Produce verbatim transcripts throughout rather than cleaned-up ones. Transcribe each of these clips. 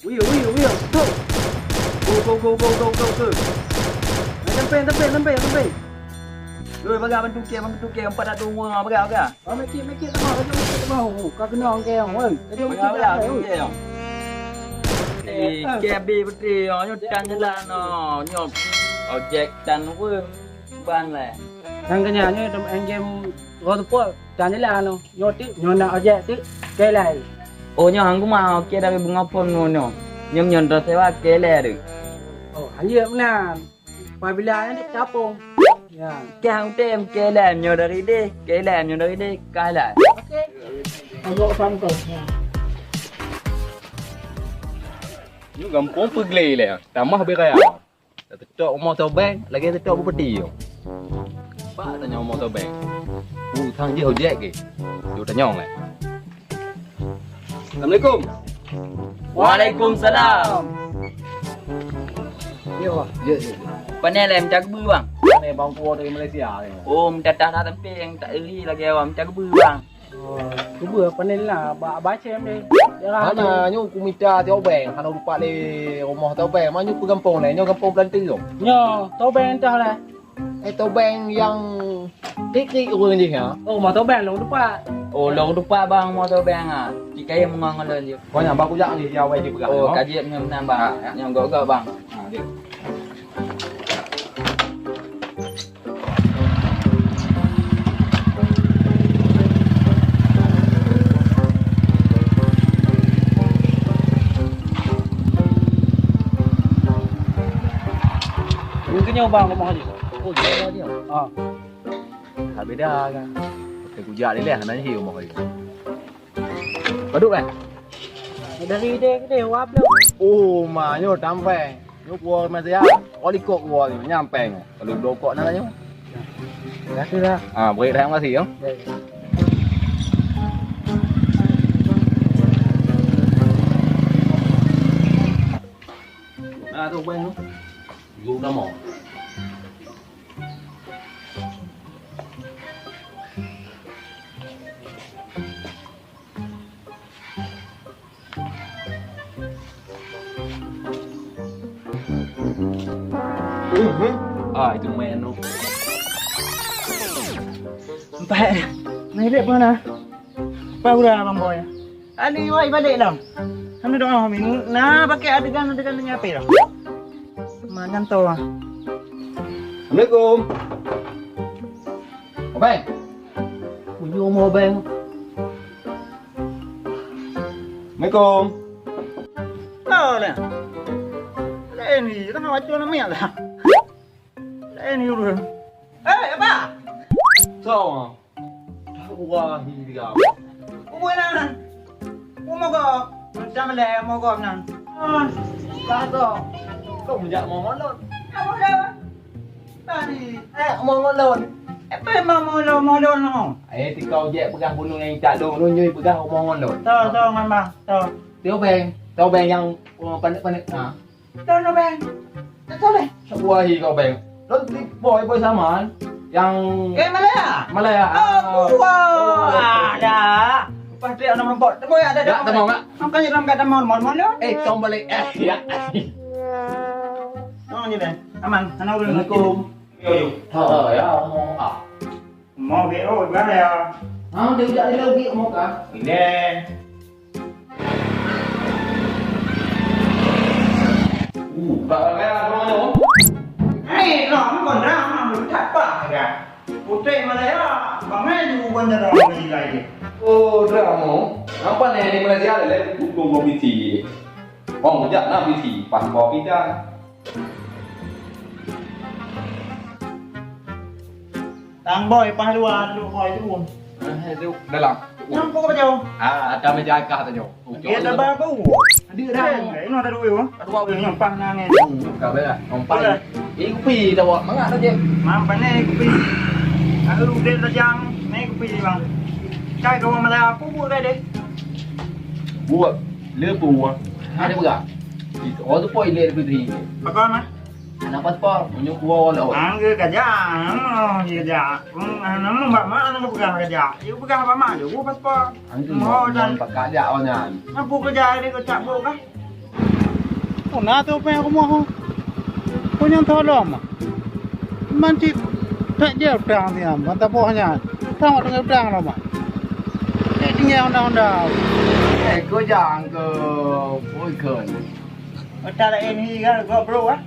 Wih, wih, wih, tu. Go, go, go, go, go, go, go. Hai, sampeng, sampeng, sampeng, sampeng. Oi, bagah bantu kèe, bantu kèe, empat ratus rumah, bagah, bagah. Oh, mekik, mekik, tamah, laju mekik, tamah. Oh, ka keunong kèe, oi. Laju mekik, bagah, bagah, tamah, oi. Mekik, eh. Eh, kèe habéh putri, oh, nyoe tan jalan, oh, nyoe. Ojek tan ureueng ban lé. Nyang keunyan nyoe, tem-, em game Road to Port, tan jalan, oh. Nyoe tik, nyoe na ojek tik, kèe lai. Oh, nyoe hang kuma, oke dari Bunga Pon nyoe, nyoe. Nyoe, nyoe droe sewa, kèe lai tu. Oh, hanjeuet meunan. Pabila nyan di tapong. Ya. Kang tem kèe lai nyoe dari deh, kèe lai nyoe dari deh, kèe lai. Oke. Abang Santo. Ya. Nyoe gampông peuglé lé, tamah beuraya. Teutôk rumoh Tobeng, lagèe teutôk bupeuti nyoe. Pat tanyong rumoh Tobeng. Uh, thang jih ojek kèe. Yuk tanyong lé. Assalamualaikum. Waalaikumsalam. Yo, yo, yo. Pane lé mita geubeu, Bang? Pane bang kuah dari Malaysia ni. Oh, mita tah sampéng, tak iri lagi awak mita geubeu, Bang. Oh, geubeu pane lah, ba-, bacem deh. Daerah mana tu. Nyoe ku mita Tobeng, hana lupa lé rumoh Tobeng. Mana nyoe ku gampông lé, nyoe gampông Peulanteu. Nyoe, Tobeng tah lé. Eh, Tobeng nyang klik-klik ureueng jih, ya? Oh, moto beng lôn tupat. Oh, lôn tupat, bang, moto beng, ha. Cit kayém ngon lôn jih. Kon nyan, bang, kujak jih, ya, wai jih peugah. Oh, nyoe. Ka jeuet nyoe meunan, bang. Ha, ya. Nyoe gok-gok, bang. Ha, jeuet. Nyoe keunyoe, bang, rumoh jih. Oh, jih rumoh jih. Ha. Ka beda kan. Oke, kujak dilèe hana jih rumoh jih. Padub kan? Dari deh, deh, wap lu. Oh, ma, nyoe tampé. Nyoe kuah masa ya. Oh, likot kuah nyoe, nyampé nyoe. Kalau dua kok na nyoe. Dah tu dah. Ah, beri dah makasih, yo. Ya, ya. Ah, tu bang tu. Ibu kamu. Ah, itu main tu. Empat. Naik beg mana? Apa udah, Bang Boy? Ali wai balik dah. Kami doa kami. Nah, pakai adegan-adegan dengan apa dah? Mana tu? Assalamualaikum. Obeng. Uju mau obeng. Assalamualaikum. Oh, dah. Lain ni, tengah baca nama ya dah. Lain ni urus. Eh, apa? So. Wah, ini dia. Ubui nan. Umur kau. Macam le, umur kau nan. Ah, kau. Kau menjak mau molot. Apa dah? Tadi, eh, mau ngolon. Apa mau ngolon, ngolon no? Eh, tikau jek peugah bunoe nyang itak dong, dong nyoi peugah mau ngolon. Tau, tau, ngon bang, tau. Tau beng, tau beng nyang, oh, panek-panek. Ha. Tau, tau, beng. Tak boleh. Wah, hi kau beng. Lôn trip boy, boy saman. Yang eh, Malaya? Malaya. Oh, ah. Wah. Oh. Ada. Pas dia nama bot. Boy ada. Ya, dah. Temu enggak? Makanya dalam kata mau, mau, mau. Eh, kau balik. Eh, ya. Oh, ni deh. Aman, hana ureueng. Assalamualaikum. Yo, yo. Ha, ya, mo, ah. Mo ge, oh, gimana ya? Ha, dia udah ada lagi mo ka? Ini. Uh, tak ada apa mo. Eh, no, bukan drama, bukan apa ya. Putih Malaya, bang, eh, bukan drama lagi. Oh, drama. Nampak ni di Malaysia le, bukan mau piti. Oh, jak na piti, pas kau pita. Tang boy, pahlawan, duk boy tu. Eh, tu dalam. Nampak apa jauh? Ah, ada meja kah tu jauh. Dia tak apa. Ada dah. Eh, ini ada dua, oh. Ada dua. Ini empat nang, eh. Hmm, kau bela. Empat. Boleh. Eh, kupi dah buat. Mangat saja. Mampan ni kupi. Aku udah tajam. Ni kupi, bang. Cai kau malah aku buat dah deh. Buat. Le pun. Ada berak. Oh, tu poi le putih. Pakai mah. Anak paspor, meunyoe kuwoe lôn. Angge kajak, nama dia kajak? Hmm, nama bak mak, nama peugah kajak? Dia peugah bak mak dia, oh, paspor. Angge. Oh, dan pakak jak awak nyan. Apa kajak dia kacak bok kah? Puna tu pèng rumoh. Pun nyang tholom. Man cit tak jeuet utang siam, ban taboh nyan. Utang mak teungoh utang lom mak. Cit tinggai honda-honda. Eh, keu jang keu pui kheun. Mata laén hi kan, gob bro, ah?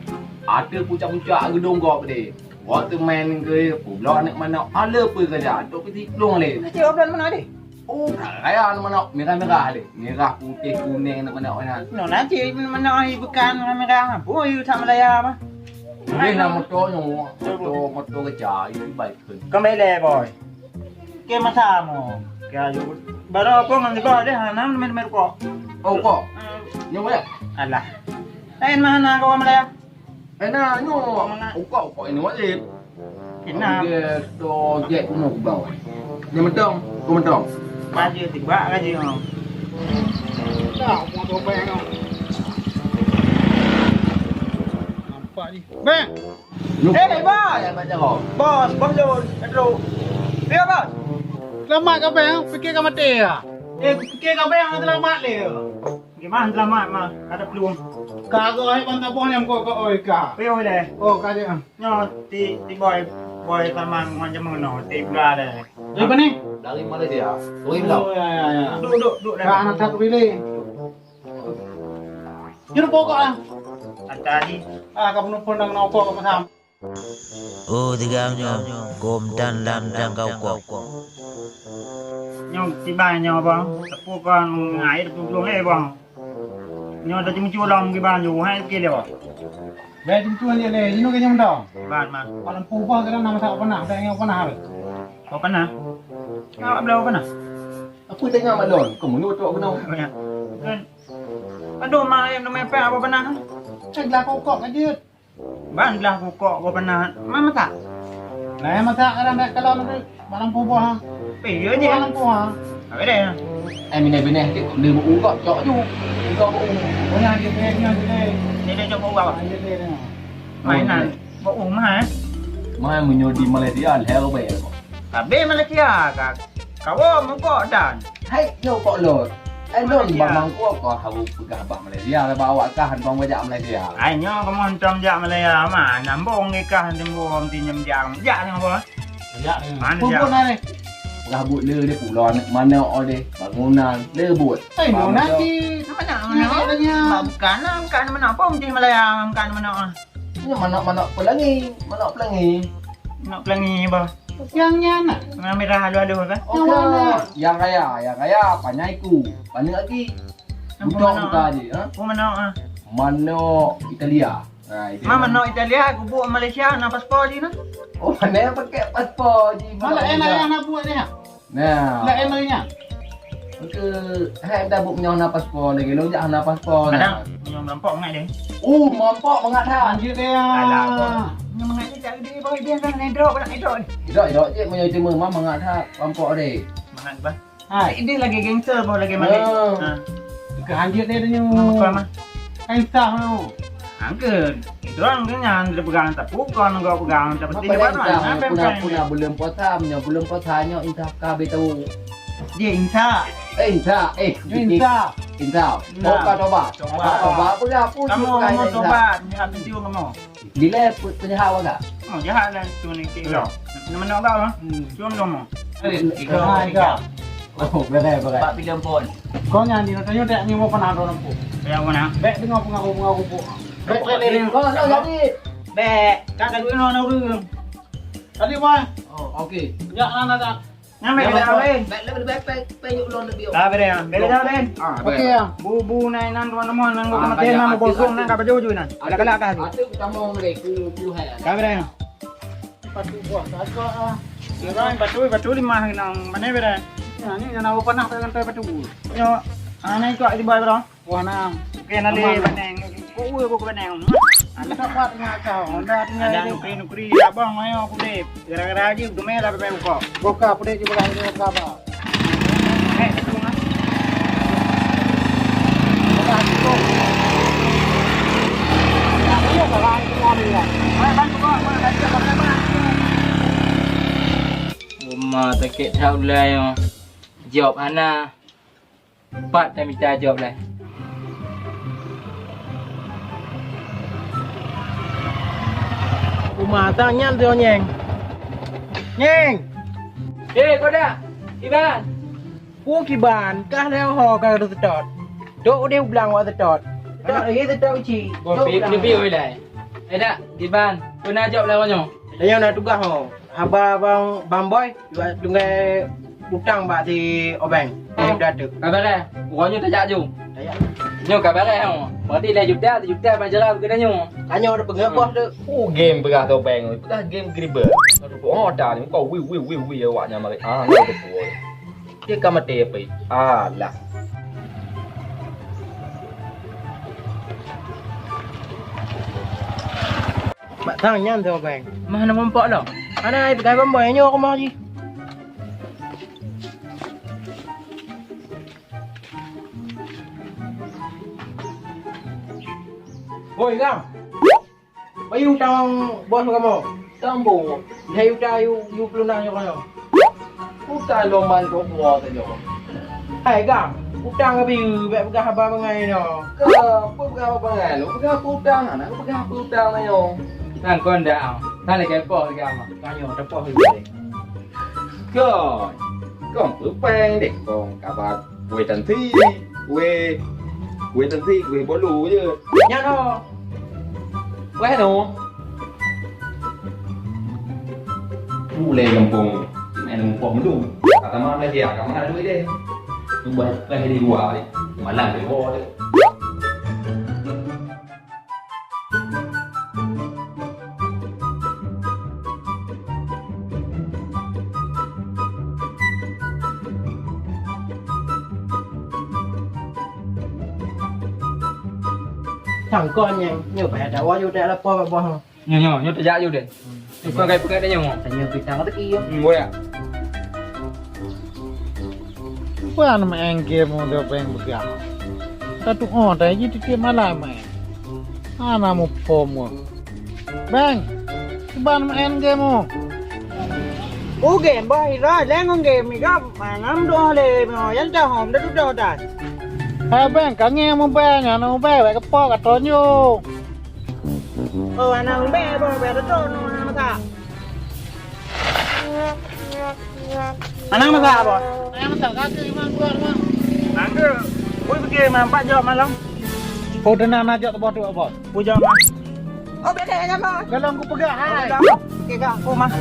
Ateueh pucak-pucak geudong gob deh. Waterman keu, publok aneuk manok, ale peue keureuja, tok piti plueng lé. Cit, oblan manok deh? Oh, raya aneuk manok, mirah-mirah lé. Mirah, putéh, kunèng aneuk manok nyan. Nyoe na cit manok hi bukan mirah-mirah. Boh, yue that Malaya mah. Boleh lah moto nyoe, moto, moto keureuja, itu baik. Kembali, boy. Ke masa mo. Ke aju. Baru apa ngan tiba deh, hana main-main rukok. Oh, kok? Hmm. Nyoe ya? Alah. Lain mana kau Malaya? Eh, na, nyoe. Mana? Ukok, ukok ini wajib. Kena. Dia tu jek umur bau. Dia mentong, tu mentong. Baju tiba gaji, ha. Tak, mau dobek, ha. Nampak ni. Bang! Yuk. Eh, bos! Bos, bos Lun, Pedro. Dia, bos? Selamat ke, bang? Fikir ke mati, ya? Eh, fikir ke, bang, selamat, le. Gimana selamat, mah? Ada peluang. Kagak, hai, bang, tak boleh, kok, kok, oi, kak. Payung, le. Oh, kak, dia. Nyoh, ti, ti boy, boy sama macam mana, ti pula, le. Dari mana? Dari Malaysia. Oi, oh, ya, ya, ya. Duduk, duduk, duduk, le. Kak, anak tak pilih. Juru pokok ah. Tadi. Ah, ka bunoe phon dan nokok ka masam. Oh, tiga nyoe, gom dan lam dan kau kok. Nyoe tiba nyoe, bang. Tepu kon air pun belum, eh, bang. Nyoe dah jumpa lom kiban nyoe, hai ke dia, bang. Baik, jumpa dia leh. Jinoe ke nyam dong. Ban, mah. Malam puba ke dalam nama tak pernah, tak ingat pernah. Kau pernah? Kau belum pernah? Apa tengah malon? Kau menurut tu aku nak. Kan. Aduh, mak ayam nama apa, apa pernah? Eh, gelah kokok aja. Ban gelah kokok, apa pernah? Mana masak? Nah, yang masak kadang tak kalau nanti malam kubah. Eh, iya je. Malam kubah. Apa dia? Eh, minah-minah sikit, dia beu kok, cok ju. Dia beu. Oh, yang dia, dia, dia, dia. Dia, dia cok beu apa? Ah, dia, dia, dia. Mainan. Beu mah, eh. Mah meunyoe di Malaysia, lhèe rubèe kok. Tapi Malaysia, kak. Kawo mukok dan. Hai, nyoe kok lôn. Eh, lôn bang mangkuk kok haba peugah bak Malaysia, bak awak kah hana bang jak Malaysia. Hai, nyoe kamoe hantom jak Malaysia, ma, nambong ke kah timbong ti nyem jak, jak ni apa? Jak ni. Mana jak? Pupuk na ni. Peugah buet le dia pula, mana oh deh, bangunan, le buet. Eh, nyoe nanti. Mana, mana? Bukan lah, bukan mana pun di Malaysia, bukan mana. Ini manok-manok pelangi, manok pelangi. Manok pelangi, bah. Yang nyan nak? Yang merah aluh-aluh, bah. Oh, yang mana? Yang raya, yang raya, panjang iku, panjang lagi. Budak muka je, ha? Oh, manok, ah. Manok Italia. Ha, itu. Ma, manok Italia, gubuk Malaysia, na paspor je, na? Oh, mana yang pakai paspor je? Malah enak yang nak buat dia. Nah. Lah, emangnya? Ke, hai dah buat meunyoe hana paspor lagi, lo jak hana paspor. Kadang meunyoe merampok mangat deh. Oh, merampok mangat dah. Lanjut deh, ya. Alah, apa? Meunyoe mangat ni tak gede, boy, dia kan ngedrop, nak ngedrop ni. Idok, idok je, meunyoe cuma mah mangat dah, merampok deh. Mangat, bah. Hai. Ideh lagi gangster, boh, lagi malik. Ha. Ke hanjit deh, dia. Apa, mah? Kan sah, lo. Angke, itu orang tu nyan, dia pegang tepu, kon enggak pegang tepu. Apa dah insaf? Apa puna, puna bulan puasa, meunyoe bulan puasa nyoe insaf ka habis tahu. Dia insaf. Eh, insaf. Eh, insaf. Insaf. Tobat, tobat. Tobat. Tobat, apa dah? Apa kamu, kamu insaf? Tobat, ni habis dia kamu. Bila pe-, penjahat awak tak? Oh, jahat lah tu ni, cik. Nama nak kau, ha? Hmm. Cuma nama. Eh, tiga. Ha, tiga. Oh, berai, berai. Pak pinjam pon. Kau nyan ni, tanya tak ni mau pernah ada nampu. Yang mana? Baik dengar pengaku-pengaku pun. Baik, baik, baik. Kau tak jadi. Bek, kan kalau nak nak urus. Tadi, Bang. Oh, okey. Jangan nak tak. Nyan, bek, bek, bek, bek, bek, bek, yuk, ulôn lebih. Ka, bek, ya. Bek, bek, bek. Ah, okey, ya. Bu, bu, nai, nan, tuan, teman, nan, ah, kematian, nan, bosong, nan, ka baju, nan. Galak-galak, ka. Atu, utama mereka, puluh, hai. Ka, bek, ya. Patu buah, ka, ka, ah. Batu, batu, lima, nang, mana, bek, ya? Ya, ni, yang nak panah, bek, kan, batu. Yo, ah, nai, kau, di bawah, bro. Wah, na. Oke, na lé, aman. Baneng. Kok ue kok baneng. Ada sapat ngat kau. Honda tinggal. Ada nukri-nukri abang ayo aku deh. Gara-gara aja udah mela pepe kok. Boka aku deh juga ada sabar. Eh, itu mah. Boka itu. Ya, iya, salah itu mau dia. Mana bantu kok, mana bantu kok, mana? Uma takik tahu lah yang jawab ana. Pat tamita jaweueb lé. Uma tang nyan tu nyeng. Nyeng. Eh, kodak. Iban. Pu kiban, kah lé ho ka teutot. Dok udeh ublang wak teutot. Teutot lagi teutot uci. Boh pi, pi, pi, oi lai. Eh, dak, kiban. Peuna jok lé nyoe. Tanyoe na tugaih ho. Haba bang, bang boy, dua tunggai utang bak si Obeng. Eh, udah tu. Kabareh, uroe nyoe tajak ju. Tajak. Nyoe kabareh ho. Berarti lhèe juta, sejuta bang jera keu tanyoe. Tanyoe dah peugah boh tu. Oh, game peugah tu Obeng. Peugah game gribel. Oh, dah ni kau wi wi wi wi awak nyamari. Ah, nyoe tu. Dia ka maté apa? Alah. Mak tang nyan tu Obeng. Mah na mumpok lo. Ana ai peugah bang boy nyoe rumah ji. Oi, Gam. Bayu utang bos kamoe. Utang bos. Hai utang yu, yu peulunang nyoe nyoe. Utang lom ban kok buah saja. Hai Gam, utang ka beu bèk peugah haba bangai nyoe. Ka, peue peugah haba bangai lom? Peugah peue utang, hana peugah peue utang nyoe. Nang kon dak, tan lagèe poh lagèe ama. Tanyoe tapoh lé. Kon, kon peue péng deh, kon kabat. Kueh tanti, kueh, kueh tanti, kueh bolu je. Nyan ho. Kueh no. Ulèe gampông, main mupoh mendung. Kata mana dia, kata mana duit deh. Ubah kueh di luar deh. Malam deh ho deh. Sangkon nyang nyoe payah dawa yue dak lapor bak boh. Nyoe, nyoe, nyoe tajak yue deh. Nyoe peugah-peugah deh nyoe. Tanyoe pisang rezeki yue. Hmm, boleh. Ban main game udah peng peugah. Ka tu'oh tai jih tiep-tiep malam main. Hana muphom. Bang, kiban main game oh. Oh, game bah ira leng ngon game ira manam doh le mo yan ta hom da dudoh dan. Hai bang, ka ngieng mubeng, hana mubeng, bèk keupok ka tronjong. Oh, hana mubeng, boh, bèk tronjong, hana masak. Anang masak, Bos? Anang masak, kaki memang keluar, Bang. Nangke, woi pergi main empat jam malam. Oh, dana najak ke bawah tu, Bos? Pujam, Bos. Oh, biasa aja, Bos. Dalam ku pegang, hai. Oke, Kak, aku mah.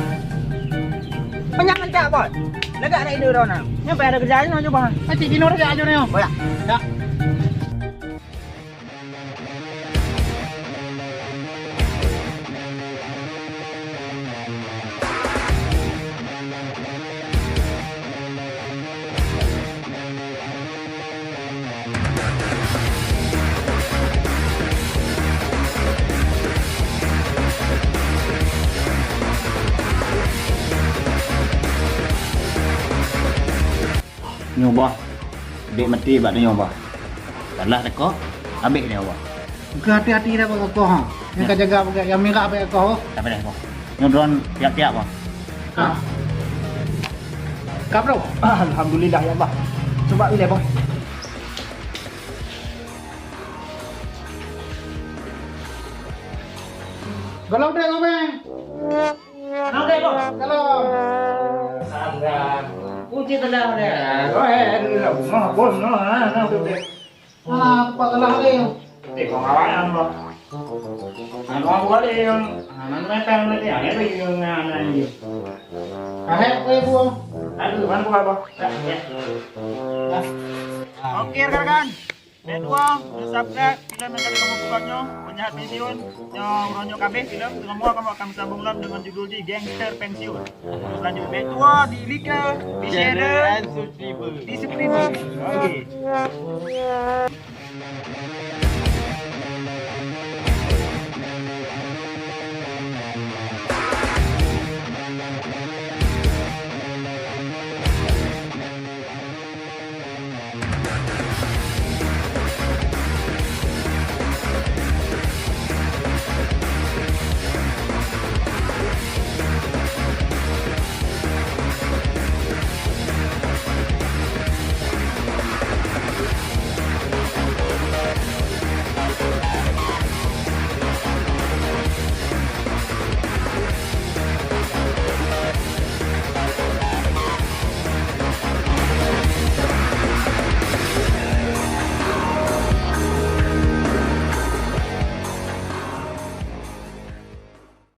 Penyang kencak, Bos. Legak nak hidup orang. Ni apa ada kerjaan, Bos? Pasti kino kerja aja ni, Bos. Oh, ya. Ya. Nyoe bah, dek mati bak nyoe bah. Salah teuka, habéh nyoe bah. Keu hati-hati dah bak kokoh ha. Nyang ka jaga bak nyang mirah bak kokoh. Tak payah bah. Nyoe droen tiap-tiap bah. Ha. Kap bro. Alhamdulillah ya Allah. Cuba ilèe bah. Golom deh, Gobeng. Kenapa, Bos? Kalau. Sandra. Kunci telah deh. Ya, go ahead. Rumah bos, no, nah, nah, udah, udah. Ah, apa telah deh? Eh, kau ngawain, Bos. Nah, mau gua deh, yang, nah, mana mereka yang nanti, yang itu, yang, nah, nah, ini. Kahek, gue, Bu. Aduh, mana gua, Bos? Ya, ya. Oke, rekan-rekan. Bèk tuwo, subscribe filem nyang ka lheueh kamoe buka nyoe, Penjahat Pensiun. Nyoe uroe nyoe ka abéh filem, teuma kamoe akan meusambông lom deungon judul jih Gangster Pensiun. Terus lanjut, bèk tuwo di like, di share, dan subscribe. Di subscribe. Oke.